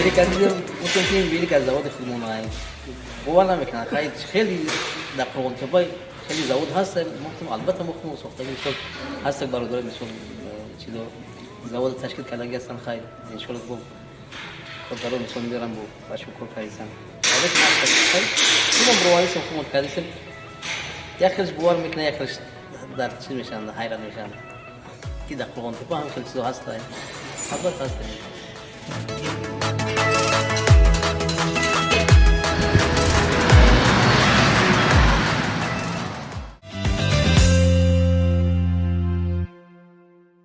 Велик дидем, гуфтем, ки ин велик аз заводи худмон. Бовар намекунанд. Хеле дар Қурғонтеппа хеле завод ҳаст. Мо гуфтем, албатта, мо худмон сохтагӣ. Мисол, ҳаст бародари, мисол, чизо завод ташкил кардаги ҳастанд. Хайр, иншоалло, бо коргаро, мисол, меорам, бо бачаҳо кор кардисам. Худмон бироварисем, худмон кардисем. Як хелш бовар мекунад, як хелш дар чиз мешаванд, ҳайрат мешаванд, ки дар Қурғонтеппа ҳам хеле чизо ҳаст. Албатта, ҳаст.